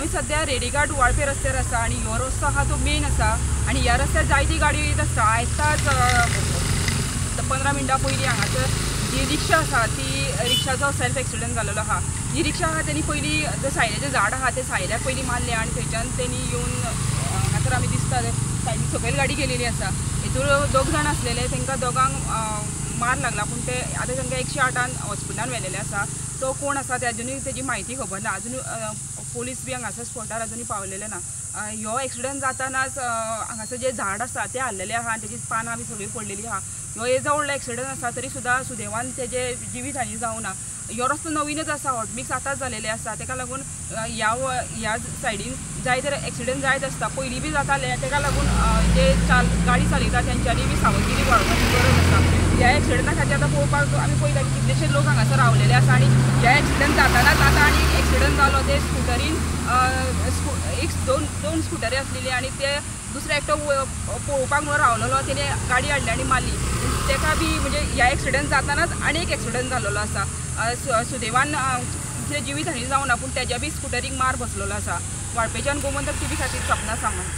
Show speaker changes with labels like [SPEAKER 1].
[SPEAKER 1] आमी सद्या रेडीघाट वाळपे रस्त्यार आसा आनी हो रस्तो आहा तो मेन आसा आनी ह्या रस्त्यार जायती गाडी येत आसता. आयताच 15 मिनटां पयलीं हांगासर जी रिक्षा आसा ती रिक्षाचो सेल्फ एक्सिडंट जालेलो आहा. ही रिक्षा आहा तेणी पयलीं जे सायल्याचें झाड आहा ते सायल्याक पयलीं मारलें आनी थंयच्यान तेणी येवन हांगासर आमी दिसता सायडीन सकयल गाडी गेलेली आसा. हितूर दोग जाण आसलेले, तांकां दोगांक मार लागला, पूण ते आतां तांकां 108 हॉस्पिटलान व्हेलेले आसा. तो कोण आसा ते अजुनूय तेजी म्हायती खबर ना. अजून पोलीस बी हांगासर स्पॉटार अजुनूय पावलेले ना. ह्यो एक्सिडंट जातानाच हांगासर जे झाड आसा ते हाल्लेले आहा आनी तेजी पानां बी सगळीं पडलेली आहा. ह्यो येदो व्हडलो एक्सिडंट आसा तरी सुद्दां सुदैवान तेजे जिवीत हानी जावना. ह्यो रस्तो नवीनच आसा, हॉटमिक्स आतांच जालेले आसा, तेका लागून ह्या ह्या सायडीन जायते एक्सिडंट जायत आसता, पयलीं बी जाताले. तेका लागून जे गाडी चलयता तेंच्यांनी बी सावधगिरी बाळगुपाची गरज आसा. ह्या एक्सिडंटा खातीर आतां पळोवपाक आमी पळयता की कितलेशे लोक हांगासर रावलेले आसा आनी ह्या एक्सिडंट जातानाच आतां आनी एक्सिडंट जालो ते स्कुटरीन एक दोन स्कुटरी आसलेली आनी ते दुसरो एकटो पळोवपाक म्हणून रावलेलो, तेणे गाडी हाडली आनी मारली तेका बी. म्हणजे ह्या एक्सिडंट जातानाच आनी एक एक्सिडंट जाल्लो आसा. सुदैवान कितें जिवीत हानी जावना, पूण तेज्या बी स्कुटरीक मार बसलेलो आसा. वाळपेच्यान गोमंतक टीव्ही खातीर सपना सामंत.